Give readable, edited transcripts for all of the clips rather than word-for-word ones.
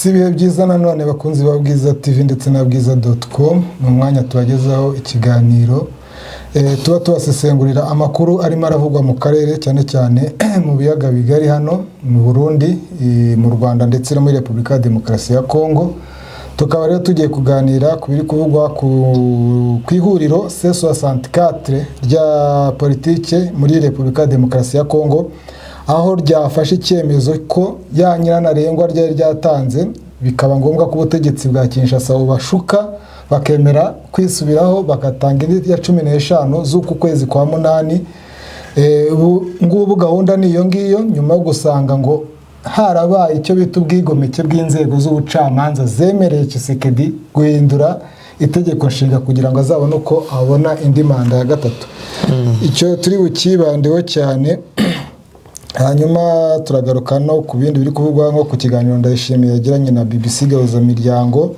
Yes, ibihe byiza nanone, bakunzi ba Bwiza TV ndetse na bwiza.com. Ni umwanya tubagezaho ikiganiro, tuba tubasesengurira amakuru arimo aravugwa mu karere, cyane cyane mu biyaga bigari, hano mu Burundi, mu Rwanda ndetse no muri Repubulika ya Demokarasi ya Kongo. Tukaba rero tugiye kuganira ku biri kuvugwa ku ihuriro C64 rya politike muri Repubulika ya Demokarasi ya Kongo, aho ryafashe icyemezo ko ya nyirantarengwa ryari ryatanze, bikaba ngombwa ko ubutegetsi bwa Kinshasa bubashuka bakemera kwisubiraho, bagatanga indi ya 15 z'uku kwezi kwa munani. Ubu ngubu gahunda ni iyo ngiyo, nyuma yo gusanga ngo harabaye icyo bita ubwigomeke bw'inzego z'ubucamanza zemereye Tshisekedi guhindura itegeko nshinga kugira ngo azabone uko abona indi manda ya gatatu. Icyo turi bukibandeho cyane. Hanyuma turagaruka no ku bindi biri kuvugwa, nko ku kiganiro Ndayishimiye yagiranye na BBC Gahuzamiryango,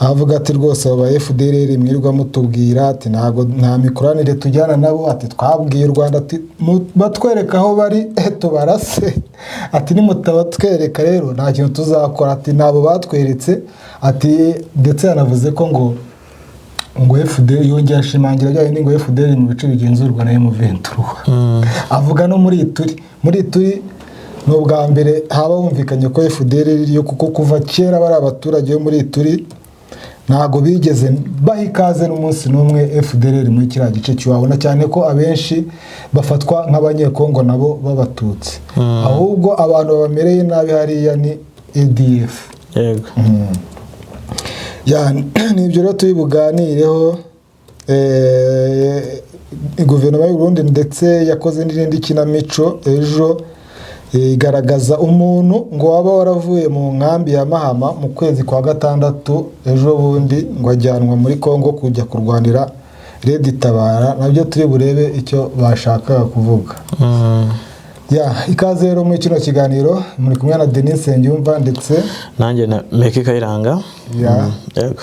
aho avuga ati: "Rwose abo ba FDLR mwirirwa mutubwira," ati, "ntabwo nta mikoranire tujyana nabo." Ati: "Twabwiye u Rwanda," ati, "batwereka aho bari tubarase." Ati: "Nimutabatwereka rero nta kintu tuzakora." Ati: "Ntabwo batweretse." Ati ndetse yanavuze ko ngo FDL, yongera ashimangira bya bindi ngo FDL mu bice bigenzurwa na M23, avuga no muri Ituri. Muri Ituri ni ubwa mbere haba humvikanye ko FDL iriyo, kuko kuva kera bari abaturage bo muri Ituri ntabwo bigeze baha ikaze n'umunsi n'umwe FDLR muri kiriya gice cy'iwabo, na cyane ko abenshi bafatwa nk'Abanyekongo nabo b'Abatutsi. Ahubwo abantu babamereye nabi hariya ni ADF. Ya, ni ibyo rero turi buganireho. Guverinoma y'u Burundi ndetse yakoze n'irindi kinamico ejo, igaragaza umuntu ngo waba waravuye mu nkambi ya Mahama mu kwezi kwa gatandatu ejo bundi, ngo ajyanwa muri Congo kujya kurwanira Red Tabara. Nabyo turi burebe icyo bashakaga kuvuga. Ya, ikaze rero muri kino kiganiro. Muri kumwe na Denis Nsengiyumva ndetse nanjye na Meke Kayiranga. Ya. Yego.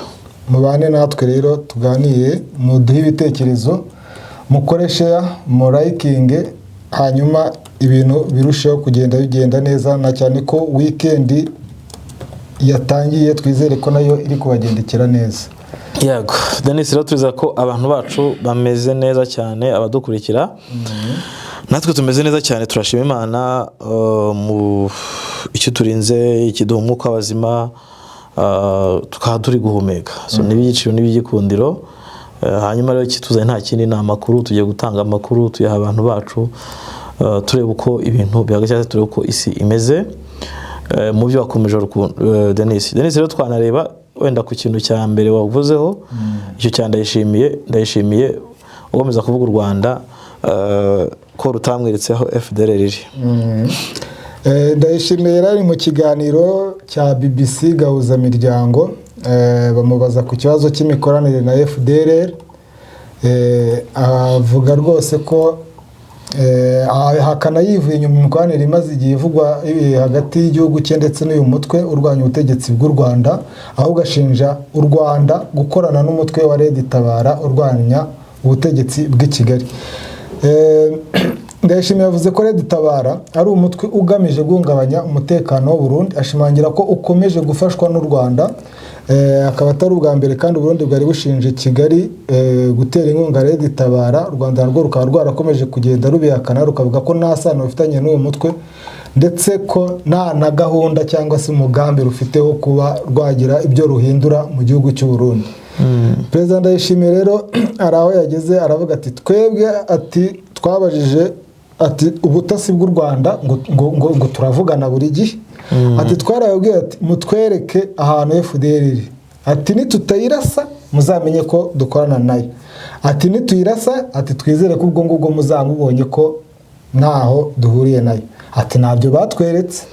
Mubane natwe rero tuganire, muduhe ibitekerezo, mukore share, murayikinge, hanyuma ibintu birusheho kugenda bigenda neza, na cyane ko weekend yatangiye, twizere ko nayo iri kubagendekera neza. Yego Denis, rero turizera ko abantu bacu bameze neza cyane, abadukurikira. Natwe tumeze neza cyane, turashima Imana mu icyo turinze, ikiduha umwuka w'abazima, tukaba turi guhumeka. So n'ibigiciro n'ibigikundiro. Hanyuma rero ikituzanye nta kindi, ni amakuru. Tugiye gutanga amakuru, tuyaha abantu bacu, tureba uko ibintu bihagaze cyangwa se tureba uko isi imeze. Mu byo wakomeje, Denis rero twanareba wenda ku kintu cya mbere wavuzeho, icyo cya Ndayishimiye. Ndayishimiye ukomeza kuvuga u Rwanda ko rutamweretseho FDLR iri. Ndayishimiye yari ari mu kiganiro cya BBC Gahuzamiryango, bamubaza ku kibazo cy'imikoranire na FDLR. Avuga rwose ko ahakana yivuye inyuma imikoranire imaze igihe ivugwa hagati y'igihugu cye ndetse n'uyu mutwe urwanya ubutegetsi bw'u Rwanda, ahubwo ashinja u Rwanda gukorana n'umutwe wa Red Tabara urwanya ubutegetsi bw'i Kigali. Ndayishimiye yavuze ko Red Tabara ari umutwe ugamije guhungabanya umutekano w'u Burundi, ashimangira ko ukomeje gufashwa n'u Rwanda. Akaba atari ubwa mbere kandi u Burundi bwari bushinje Kigali gutera inkunga Red Tabara. U Rwanda narwo rukaba rwarakomeje kugenda rubihakana, rukavuga ko nta sano rufitanye n'uwo mutwe, ndetse ko nta na gahunda cyangwa se umugambi rufite wo kuba rwagira ibyo ruhindura mu gihugu cy'u Burundi. Perezida Ndayishimiye rero hari aho yageze aravuga ati: "Twebwe," ati, "twabajije," ati, "ubutasi bw'u Rwanda ngo turavugana buri gihe." Ati: "Twarababwiye," ati, "mutwereke ahantu FDL iri." Ati: "Nitutayirasa muzamenye ko dukorana nayo." Ati: "Nituyirasa," ati, "twizere ko ubwo ngubwo muzamubonye ko ntaho duhuriye nayo." Ati: "Ntabyo batweretse."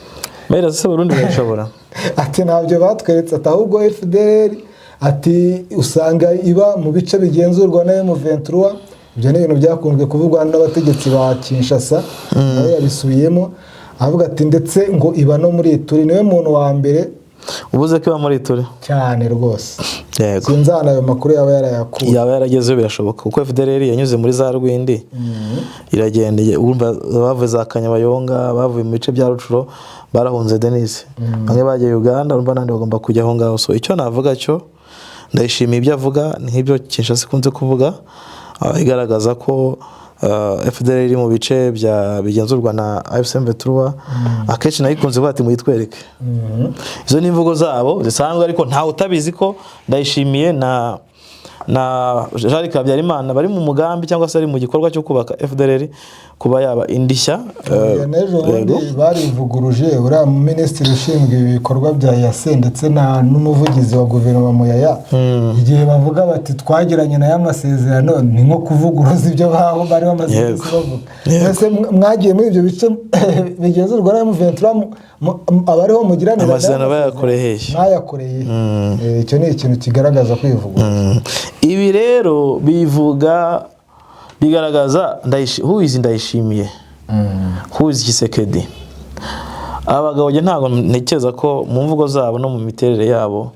Mbere se Burundi barashobora? Ati: "Ntabyo batweretse." Ati: "Ahubwo FDL," ati, "usanga iba mu bice bigenzurwa na M23." Ibyo ni ibintu byakunzwe kuvugwa n'abategetsi ba Kinshasa, nawe yabisubiyemo avuga ati ndetse ngo iba no muri Ituri. Niwe muntu wa mbere ubuze ko iba muri Ituri. Cyane rwose. Yego. Sinzi ahantu ayo makuru yaba yarayakuye. Yaba yaragezeho, birashoboka, kuko FDLR yanyuze muri za Rwindi iragenda, urumva bavuye za Kanyabayonga, bavuye mu bice bya Rucuro, barahunze Denise, bamwe bagiye Uganda, urumva n'abandi bagomba kujya aho ngaho. So icyo navuga cyo, ndayishimiye ibyo avuga ni nk'ibyo Kinshasa ikunze kuvuga, igaragaza ko FDLR iri mu bice bya bigenzurwa na AFC M23. Akenshi nayo ikunze kuvuga ati muyitwereke. Izo ni imvugo zabo zisanzwe, ariko ntawe utabizi ko Ndayishimiye na Jean Habyarimana bari mu mugambi cyangwa se ari mu gikorwa cyo kubaka FDLR kuba yaba indishya. N'ejo bundi barivuguruje, uriya minisitiri ushinzwe ibikorwa bya EAC ndetse n'umuvugizi wa guverinoma Muyaya, igihe bavuga bati twagiranye nayo amasezerano, ni nko kuvuguruza ibyo bari bamaze iminsi bavuga. Mbese mwagiye muri ibyo bice bigenzurwa na M23, abariho mugiranira amasezerano bayakoreye hehe? Mwayakoreye. Icyo ni ikintu kigaragaza kwivuguruza. Ibi rero bivuga, bigaragaza who is Ndayishimiye, who is Tshisekedi. Abagabo njye ntabwo ntekereza ko mu mvugo zabo no mu miterere yabo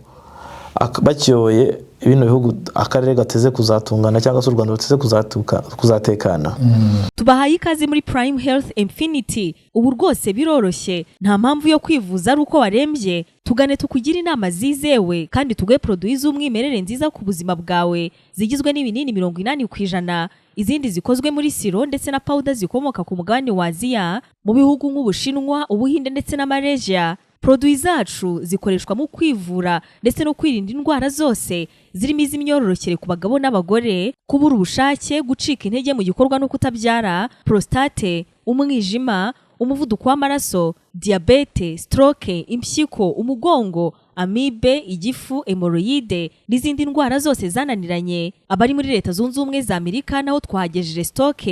bakiyoboye bino bihugu, akarere gateze kuzatungana cyangwa se u Rwanda ruteze kuzatekana. Tubahaye ikaze muri Prime Health Infinity. Ubu rwose biroroshye, nta mpamvu yo kwivuza ari uko warembye. Tugane tukugire inama zizewe kandi tuguhe produits z'umwimerere nziza ku buzima bwawe, zigizwe n'ibinini 80%, izindi zikozwe muri siro ndetse na powder zikomoka ku mugabane wa Aziya, mu bihugu nk'Ubushinwa, Ubuhinde ndetse na Malaysia. Produits zacu zikoreshwa mu kwivura ndetse no kwirinda indwara zose zirimo iz'imyororokere ku bagabo n'abagore, kubura ubushake, gucika intege mu gikorwa no kutabyara, prostate, umwijima, umuvuduko w'amaraso, diyabete, stroke, impyiko, umugongo, amibe, igifu, hémorroïdes n'izindi ndwara zose zananiranye. Abari muri Leta Zunze Ubumwe za Amerika naho twahagejeje stock.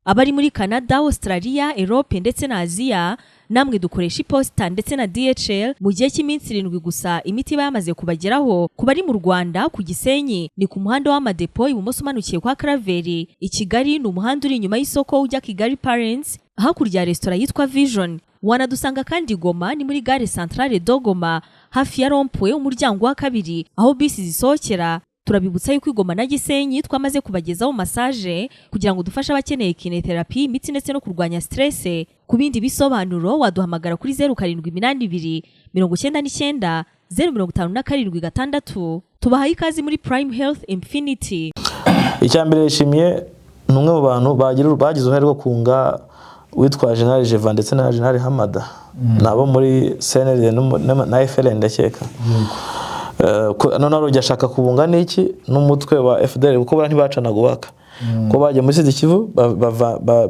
Abari muri Canada, Australia, Europe ndetse na Aziya, namwe dukoresha iposita ndetse na DHL. Mu gihe cy'iminsi 7 gusa imiti iba yamaze kubageraho. Ku bari mu Rwanda, ku Gisenyi ni ku muhanda w'Amadepo, ibumoso umanukiye kwa Karaveri. I Kigali ni umuhanda uri inyuma y'isoko ujya Kigali Parents, hakurya ya resitora yitwa Vision. Wanadusanga kandi Goma, ni muri gare Centrale de Goma, hafi ya rond-point, umuryango wa kabiri aho bisi zisohokera. Turabibutsa yuko i Goma na Gisenyi twamaze kubagezaho massage kugira ngo dufashe abakeneye kinésithérapie, imitsi ndetse no kurwanya stress. Ku bindi bisobanuro waduhamagara kuri 0782 99 0576. Tubahaye ikaze muri Prime Health Infinity. Icya mbere, yishimiye ni umwe mu bantu bagize uruhare rwo kunga witwa General Jeva ndetse na General Hamada, nabo muri CNLD na FLN ndakeka. Noneho rujya ashaka kubunga n'iki, n'umutwe wa FDLR, kuko buriya ntibacanaga uwaka, ko bagiye muri Sud Kivu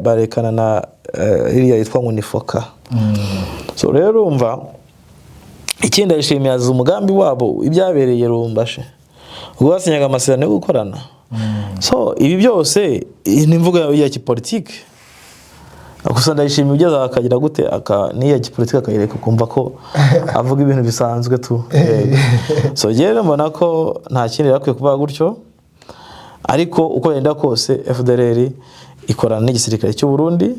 barekana na iriya yitwa ngo ni Foka. So rero urumva, ikindi yishimiye azi umugambi wabo, ibyabereye Rumbashe ubwo basinyaga amasezerano yo gukorana. So ibi byose, iyi ni imvugo ya kipolitike gusa. Ndayishimiye ugeze aha akagira gute, n'iya gipolitike akayireka, ukumva ko avuga ibintu bisanzwe tu. Yego. So rero mbona ko nta kindi yari akwiye kuvuga gutyo, ariko uko yenda kose FDLR ikorana n'igisirikare cy'u Burundi,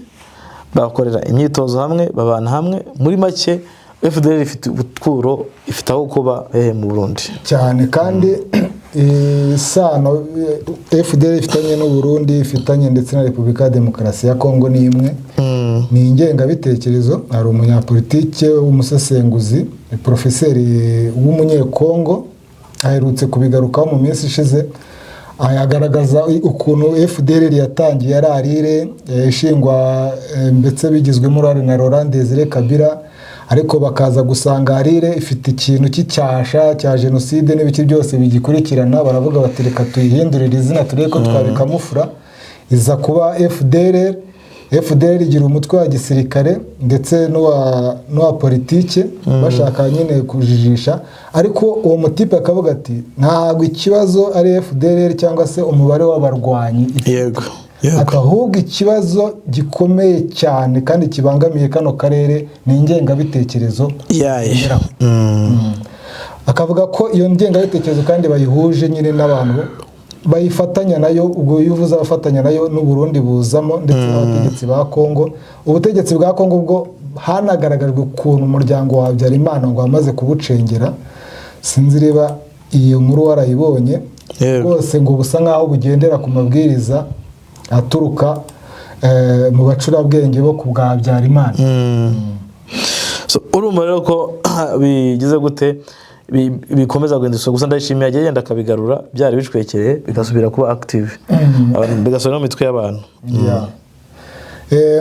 bakorera imyitozo hamwe, babana hamwe. Muri make FDLR ifite ubutwuro, ifite aho kuba hehe? Mu Burundi. Cyane, kandi isano FDLR ifitanye n'u Burundi, ifitanye ndetse na Repubulika ya Demokarasi ya Kongo ni imwe, ni ingengabitekerezo. Hari umunyapolitike w'umusesenguzi, porofeseri w'umunyekongo, aherutse kubigarukaho mu minsi ishize, agaragaza ukuntu FDLR yatangiye ari ARIRE, ishingwa ndetse bigizwemo uruhare na Laurent Desire Kabila, ariko bakaza gusanga ARIRE ifite ikintu cy'icyasha cya jenoside n'ibiki byose bigikurikirana. Baravuga bati reka tuyihindurire izina turebe ko twabikamufura, iza kuba FDLR. FDLR igira umutwe wa gisirikare ndetse n'uwa politike, bashaka nyine kujijisha. Ariko uwo mutipe akavuga ati ntabwo ikibazo ari FDLR cyangwa se umubare w'abarwanyi ifite. Yego yego. Ati ahubwo ikibazo gikomeye cyane kandi kibangamiye kano karere ni ingengabitekerezo yaye igeraho. Akavuga ko iyo ngengabitekerezo kandi bayihuje nyine n'abantu bayifatanya nayo. Ubwo iyo uvuze abafatanya nayo, n'u Burundi buzamo ndetse n'abategetsi ba Kongo. Ubutegetsi bwa Kongo bwo hanagaragajwe ukuntu umuryango wa Habyarimana ngo wamaze kubucengera. Sinzi niba Iyo nkuru warayibonye? Yego. Rwose ngo busa nkaho bugendera ku mabwiriza aturuka mu bacurabwenge bo ku bwa Habyarimana. So, urumva rero ko bigize gute, bikomeza guhinduka. Gusa Ndayishimiye yagiye yenda akabigarura, byari bicwekereye bigasubira kuba active. Bigasubira no mu mitwe y'abantu. Yeah.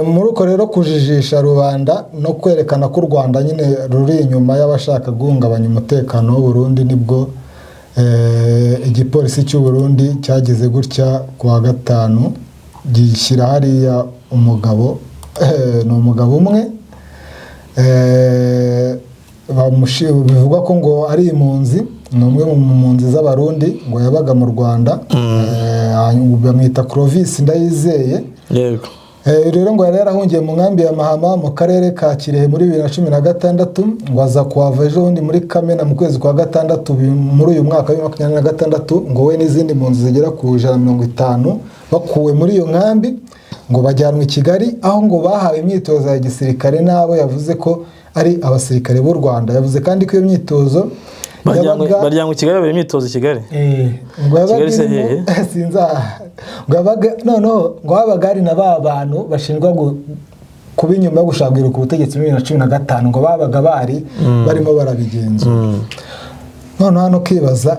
Muri uko rero kujijisha rubanda no kwerekana ko u Rwanda nyine ruri inyuma y'abashaka guhungabanya umutekano w'u Burundi, nibwo igipolisi cy'u Burundi cyagize gutya ku wa gatanu gishyira hariya umugabo, ni umugabo umwe, bivugwa ko ngo ari impunzi, ni umwe mu mpunzi z'Abarundi ngo yabaga mu Rwanda, hanyuma bamwita Clovis Ndayizeye. Rero ngo yari yarahungiye mu nkambi ya Mahama mu karere ka Kirehe muri 2016, ngo aza kuhava ejo bundi muri Kamena, mu kwezi kwa gatandatu muri uyu mwaka wa 2026, ngo we n'izindi mpunzi zigera ku 150 bakuwe muri iyo nkambi ngo bajyanwa i Kigali, aho ngo bahawe imyitozo ya gisirikare n'abo yavuze ko ari abasirikare b'u Rwanda. Yavuze kandi ko iyo myitozo Bajyanwe i Kigali, babera imyitozo i Kigali. Ngo yabaga Kigali se irimo hehe? Sinza ngo yabaga, noneho ngo habaga hari na ba bantu bashinjwa kuba inyuma yo gushaka guhirika ubutegetsi muri 2015, ngo babaga bari barimo barabigenzura. Noneho hano ukibaza,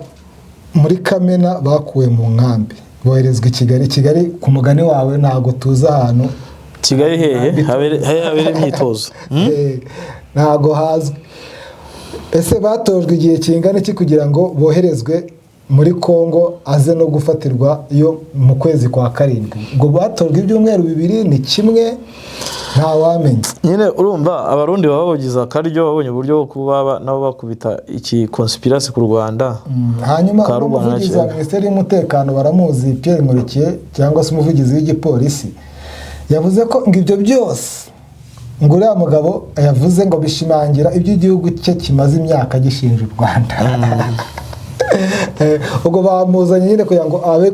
muri Kamena bakuwe mu nkambi boherezwa i Kigali. Kigali, ku mugani wawe, ntabwo tuzi ahantu. Kigali hehe hehe habere imyitozo? Ntabwo hazwi. Ese batojwe igihe kingana iki kugira ngo boherezwe muri Congo, aze no gufatirwa iyo mu kwezi kwa karindwi? Ngo batojwe ibyumweru 2, ni kimwe, ntawamenya. Nyine urumva Abarundi baba bagize akaryo, babonye uburyo bwo kuba nabo bakubita iki conspiracy ku Rwanda. Hanyuma Ka uno Rwanda muvugizi wa kera. Minisiteri y'Umutekano baramuzi, Pierre Nkurikiye, cyangwa se umuvugizi w'igipolisi, yavuze ko ngo ibyo byose ngo uriya mugabo yavuze ngo bishimangira ibyo igihugu cye kimaze imyaka gishinja u Rwanda. Ubwo bamuzanye nyine kugira ngo abe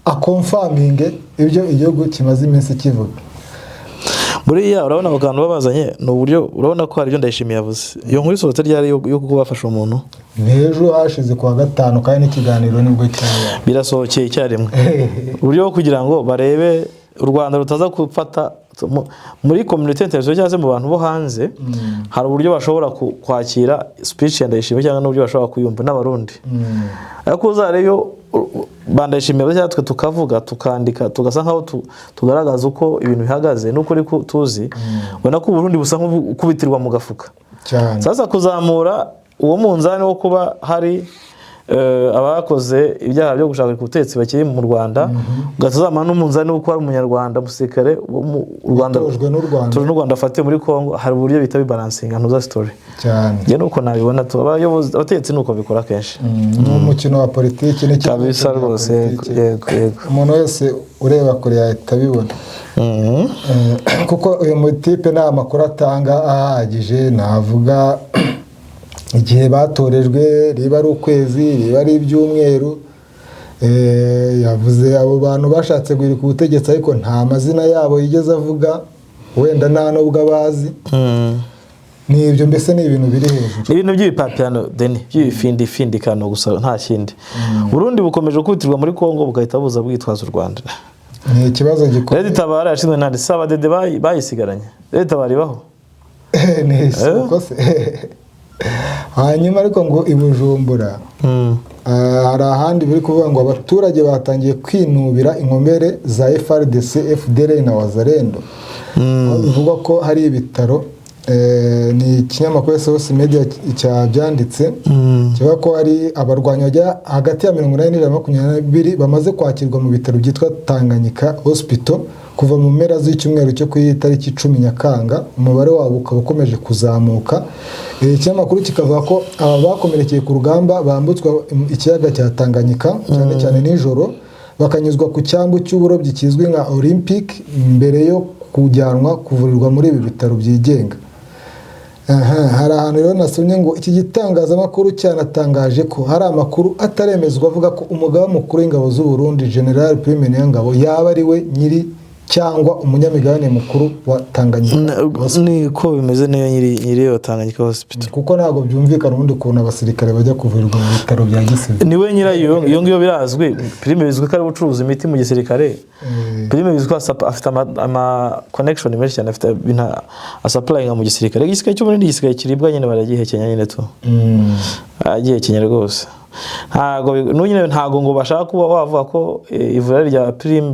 aconfirminge ibyo igihugu kimaze iminsi kivuga. Buriya urabona ako kantu babazanye ni uburyo, urabona ko hari ibyo Ndayishimiye yavuze. Iyo nkuru isohotse ryari yo kuba bafashe umuntu? Ni ejo hashize ku wa gatanu, kandi n'ikiganiro nibwo cyabaye. Birasohokeye icyarimwe, uburyo bwo kugira ngo barebe u Rwanda rutaza gufata muri community international cyangwa se mu bantu bo hanze. Hari uburyo bashobora kwakira speech ya Ndayishimiye cyangwa n'uburyo bashobora kuyumva n'Abarundi, ariko uzarebe iyo ba Ndayishimiye cyangwa twe tukavuga, tukandika, tugasa nkaho tugaragaza uko ibintu bihagaze n'ukuri tuzi, ubona ko Uburundi busa nk'ukubitirwa mu gafuka. Cyane. Sasa kuzamura uwo munzani wo kuba hari abakoze ibyaha byo gushaka ubutegetsi bakiri mu Rwanda, ugahita n'umunzani wo kuba ari umunyarwanda, umusirikare wo mu Rwanda Utojwe n'u Rwanda. Utojwe n'u Rwanda, afatiwe muri Congo, hari uburyo bita bibalancinga ntuza story. Cyane. Njye nuko nabibona tu, abayobozi, abategetsi nuko bikora kenshi. Ni umukino wa politiki n'ikintu Kabisa cya rwose. politiki. Yego. Umuntu wese ureba kure yahita abibona. Kuko uyu mutipe nta makuru atanga ahagije, navuga igihe batorejwe, riba ari ukwezi, riba ari ibyumweru. Yavuze abo bantu bashatse guhirika ubutegetsi, ariko nta mazina yabo yigeze avuga, wenda nta n'ubwo abazi. Ni ibyo mbese, ni ibintu biri hejuru. Ni ibintu by'ibipapirano deni, by'ibifindifindikano gusa, nta kindi. Burundi bukomeje gukubitirwa muri Congo, bugahita buza bwitwaza u Rwanda. Ni ikibazo gikomeye. Red Tabara yashinzwe nande? Si abadede bayisigaranye? Red Tabara ibaho? Ni isoko se? Hanyuma ariko ngo i Bujumbura hari ahandi biri kuvuga ngo abaturage batangiye kwinubira inkomere za FARDC, FDLR na Wazalendo, aho bivugwa ko hari ibitaro, ni ikinyamakuru SOS Media cyabyanditse, kivuga ko hari abarwanyi bajya hagati ya 80 na 120 bamaze kwakirwa mu bitaro byitwa Tanganyika Hospital kuva mu mpera z'icyumweru cyo ku itariki 10 Nyakanga, umubare wabo ukaba ukomeje kuzamuka. Ikinyamakuru kikavuga ko aba bakomerekeye ku rugamba bambutswa ikiyaga cya Tanganyika cyane cyane nijoro, bakanyuzwa ku cyambu cy'uburobyi kizwi nka Olympic mbere yo kujyanwa kuvurirwa muri ibi bitaro byigenga. Aha, hari ahantu rero nasomye ngo iki gitangazamakuru cyanatangaje ko hari amakuru ataremezwa avuga ko umugaba mukuru w'ingabo z'u Burundi, General Prime Niyongabo, yaba ari we nyiri Cyangwa umunyamigabane mukuru wa Tanganyika. Niko bimeze, niyo nyiri iyo Tanganyika Hospital. Kuko ntabwo byumvikana ubundi ukuntu abasirikare bajya kuvurirwa mu bitaro bya gisivili. Niwe nyirayo iyo ngiyo, birazwi. Prime bizwi ko ari gucuruza imiti mu gisirikare. Prime bizwi ko afite ama connection menshi cyane, afite ibintu asupplyinga mu gisirikare. Igisirikare cyo muri igisirikare kiribwa nyine, baragihekenya nyine tu, baragihekenya rwose. Ntago nyine ntago ngo bashaka kuba bavuga ko ivuriro rya Prime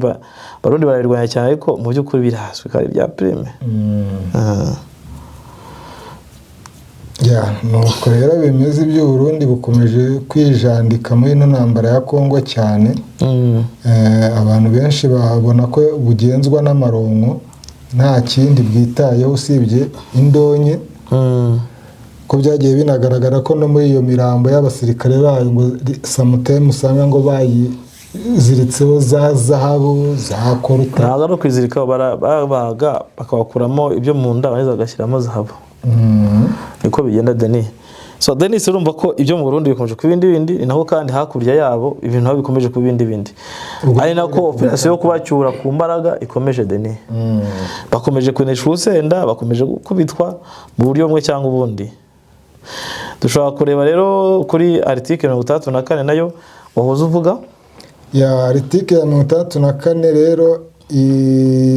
Barundi bararirwanya cyane, ariko mu by'ukuri birazwi ko ari irya Prime. Ah. Ya, nuko rero bimeze. Iby'u Burundi bukomeje kwijandika muri ino ntambara ya Kongo cyane. Abantu benshi babona ko bugenzwa n'amaronko, nta kindi bwitayeho usibye indonke, ko byagiye binagaragara ko no muri iyo mirambo y'abasirikare bayo ngo sometimes usanga ngo bayiziritseho za zahabu, za coltan. Ntabwo ari ukwizirikaho, barabaga bakabakuramo ibyo mu nda, barangiza bagashyiramo zahabu. Niko bigenda, Denis. So Denis, urumva ko ibyo mu Burundi bikomeje kuba ibindi bindi, ni nako kandi hakurya yabo ibintu nabo bikomeje kuba ibindi bindi, Ubwo ari nako operasiyo yo kubacyura ku mbaraga ikomeje, Denis. Bakomeje kunesha urusenda, bakomeje gukubitwa mu buryo bumwe cyangwa ubundi. Dushobora kureba rero kuri article 64 nayo wahoze uvuga. Ya, article ya 64 rero,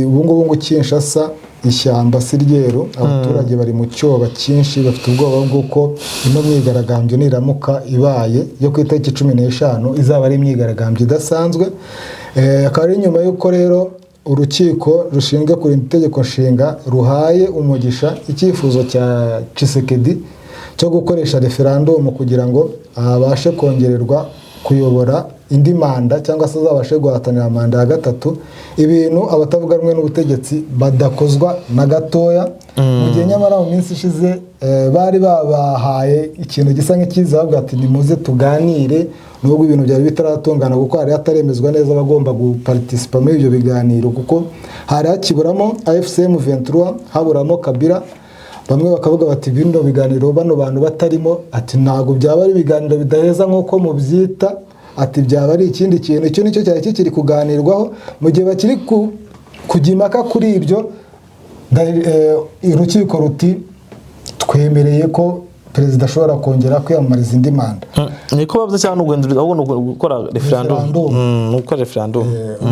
ubu ngubu ngo Kinshasa ishyamba si ryeru, abaturage bari mu cyoba cyinshi, bafite ubwoba bw'uko ino myigaragambyo niramuka ibaye yo ku itariki 15 izaba ari imyigaragambyo idasanzwe. Akaba ari nyuma y'uko rero urukiko rushinzwe kurinda itegeko nshinga ruhaye umugisha icyifuzo cya Tshisekedi cyo gukoresha referandumu kugira ngo abashe kongererwa kuyobora indi manda, cyangwa se azabashe guhatanira manda ya gatatu, ibintu abatavuga rumwe n'ubutegetsi badakozwa na gatoya, mu gihe nyamara mu minsi ishize bari babahaye ikintu gisa nk'ikiza, bavuga ati: "Nimuze tuganire," nubwo ibintu byari bitaratungana, kuko hari hataremezwa neza abagomba guparticipa muri ibyo biganiro, kuko hari hakiburamo AFC M23, haburamo Kabila. Bamwe bakavuga bati: "Bino biganiro bano bantu batarimo," ati, "ntabwo byaba ari ibiganiro bidaheza nk'uko mubyita," ati, "byaba ari ikindi kintu." Icyo nicyo cyari kikiri kuganirwaho. Mu gihe bakiri kujya impaka kuri ibyo, urukiko ruti: "Twemereye ko perezida ashobora kongera kwiyamamariza indi manda." Niko bavuze, cyangwa ni uguhindura, ahubwo ni ugukora referendum. Referendum. Ni ugukora referendum.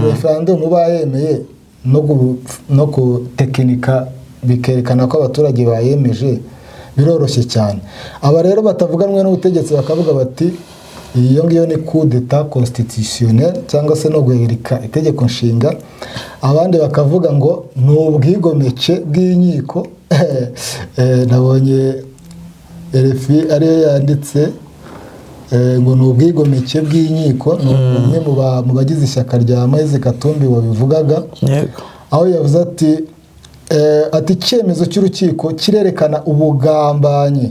Referendum bayemeye no gutekinika bikerekana ko abaturage bayemeje, biroroshye cyane. Aba rero batavuga rumwe n'ubutegetsi bakavuga bati: "Iyo ngiyo ni coup d'état constitutionnel, cyangwa se no guhirika itegeko nshinga." Abandi bakavuga ngo ni ubwigomeke bw'inkiko. Nabonye RFI ariyo yanditse ngo ni ubwigomeke bw'inkiko. Ni umwe mu bagize ishyaka rya Moise Katumbi wabivugaga, aho yavuze ati icyemezo cy'urukiko kirerekana ubugambanyi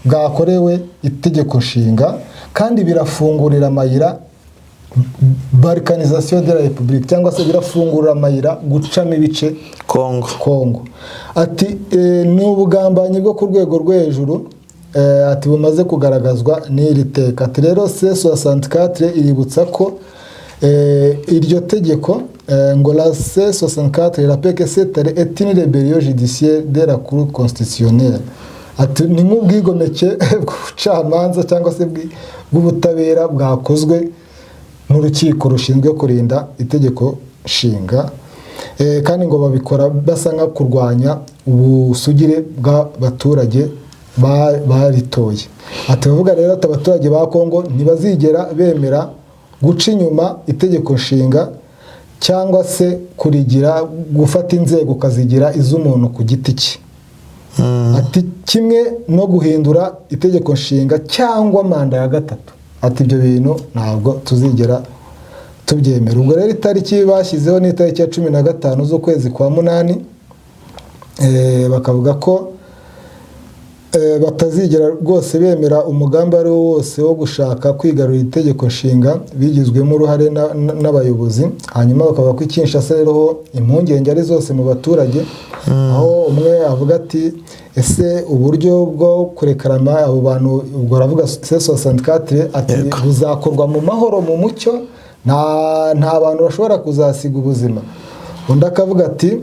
bwakorewe itegeko nshinga, kandi birafungurira amayira balkanisation de la république, cyangwa se birafungurira amayira gucamo ibice Kongo. Kongo. Ati ni ubugambanyi bwo ku rwego rwo hejuru, ati bumaze kugaragazwa n'iri teka. Ati rero C64 iributsa ko iryo tegeko, ngo la C64 rappelle que cette arrêt est une rébellion judiciaire de la Cour constitutionnelle. Ati ni nk'ubwigomeke bw'ubucamanza cyangwa se bw'ubutabera bwakozwe n'urukiko rushinzwe kurinda itegeko nshinga. Kandi ngo babikora basa nka kurwanya ubusugire bw'abaturage baritoye. Ati bavuga rero ati abaturage ba Kongo ntibazigera bemera guca inyuma itegeko nshinga, cyangwa se kurigira, gufata inzego ukazigira iz'umuntu ku giti cye. Ati kimwe no guhindura itegeko nshinga cyangwa manda ya gatatu. Ati ibyo bintu ntabwo tuzigera tubyemera. Ubwo rero itariki bashyizeho ni itariki ya 15 z'ukwezi kwa munani. Bakavuga ko batazigera rwose bemera umugambi ari wo wose wo gushaka kwigarurira itegeko nshinga bigizwemo uruhare n'abayobozi. Hanyuma bakavuga ko i Kinshasa rero ho impungenge ari zose mu baturage, aho umwe avuga ati: "Ese uburyo bwo kurekarama abo bantu," ubwo aravuga C64, ati "buzakorwa mu mahoro, mu mucyo, nta bantu bashobora kuzasiga ubuzima?" Undi akavuga ati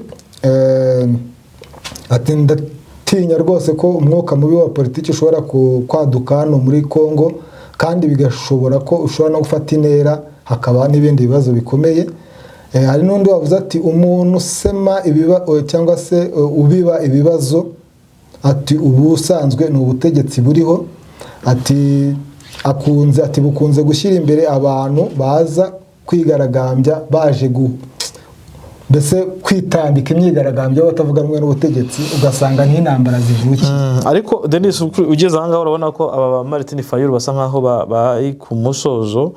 ndatinya rwose ko umwuka mubi wa politiki ushobora kwaduka hano muri Congo, kandi bigashobora ko ushobora no gufata intera, hakaba n'ibindi bibazo bikomeye. Hari n'undi wavuze ati umuntu usema cyangwa se ubiba ibibazo, ati ubusanzwe ni ubutegetsi buriho, ati akunze, ati bukunze gushyira imbere abantu baza kwigaragambya, baje mbese kwitambika imyigaragambyo batavuga rumwe n'ubutegetsi, ugasanga n'intambara zivukiye. Ariko Denis, ugeze aha ngaha urabona ko aba ba Martin Fayulu basa nkaho bari ku musozo.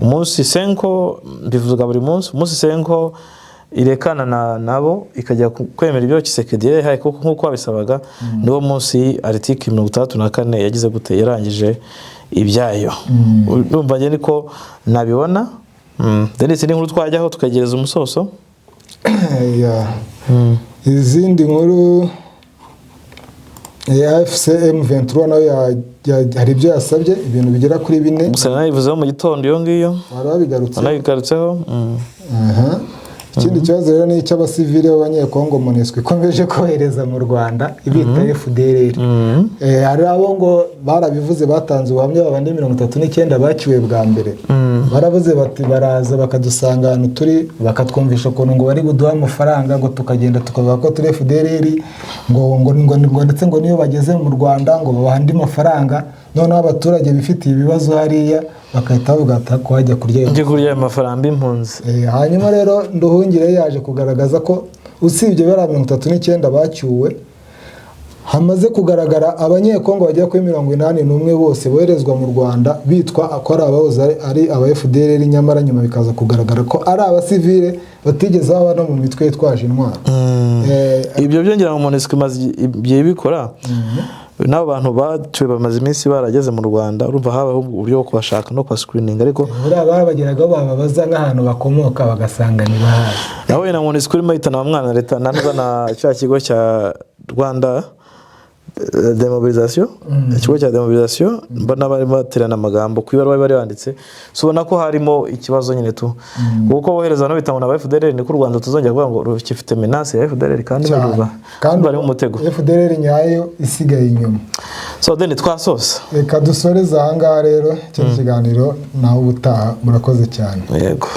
Umunsi CENCO, mbivuga buri munsi, umunsi CENCO irekana nabo ikajya kwemera ibyo Tshisekedi yahaye, kuko nk'uko babisabaga, niwo munsi article 64 yagize gute, yarangije ibyayo. Urumva njye niko nabibona. Denis, ni inkuru twajyaho tukegereza umusozo. Yeah. Izindi nkuru, AFC M23 nayo hari ibyo yasabye, ibintu bigera kuri bine. Gusa nabivuzeho mu gitondo iyo ngiyo. Wari wabigarutse. Nabigarutseho. Aha. Ikindi kibazo rero ni icy'abasivile b'Abanyekongo MONUSCO ikomeje kohereza mu Rwanda ibita FDLR. Hari abo ngo barabivuze, batanze ubuhamya, babandi 39 bakiwe bwa mbere. Baravuze bati baraza bakadusanga ahantu turi, bakatwumvisha ukuntu ngo bari buduhe amafaranga, ngo tukagenda tukavuga ko turi FDLR, ngo ndetse ngo niyo bageze mu Rwanda ngo babaha andi mafaranga. Noneho abaturage bifitiye ibibazo hariya bagahita bavuga ati ko hajya kurya ayo Njye kurya ayo mafaranga impunzi. Hanyuma rero Nduhungire yaje kugaragaza ko usibye bariya 39 bacyuwe, hamaze kugaragara Abanyekongo bagera kuri 81 bose boherezwa mu Rwanda bitwa ko ari abahoze ari aba FDLR, nyamara nyuma bikaza kugaragara ko ari abasivile batigeze baba no mu mitwe yitwaje intwaro. Ibyo byongera ngo MONUSCO imaze igihe ibikora, n'abo bantu batuye bamaze iminsi barageze mu Rwanda. Urumva habaho uburyo bwo kubashaka no kubascreeninga, ariko Buriya babageragaho bababaza nk'ahantu bakomoka, bagasanga ntibahazi. Nawe na MONUSCO irimo yitana mwana leta nanuza na cya kigo cya Rwanda demobilisation, ikigo cya demobilisation, mbona barimo baterana amagambo ku ibaruwa bari banditse. So ubona ko harimo ikibazo nyine tu, kuko bohereza no bitangwa na FDLR, niko u Rwanda tuzongera kuvuga ngo rukifite menace ya FDLR kandi Cyane. baruba Kandi bari mu mutego. FDLR nyayo isigaye inyuma. So then twasoza. Reka dusoreze ahangaha rero kino kiganiro, naho ubutaha. Murakoze cyane. Yego.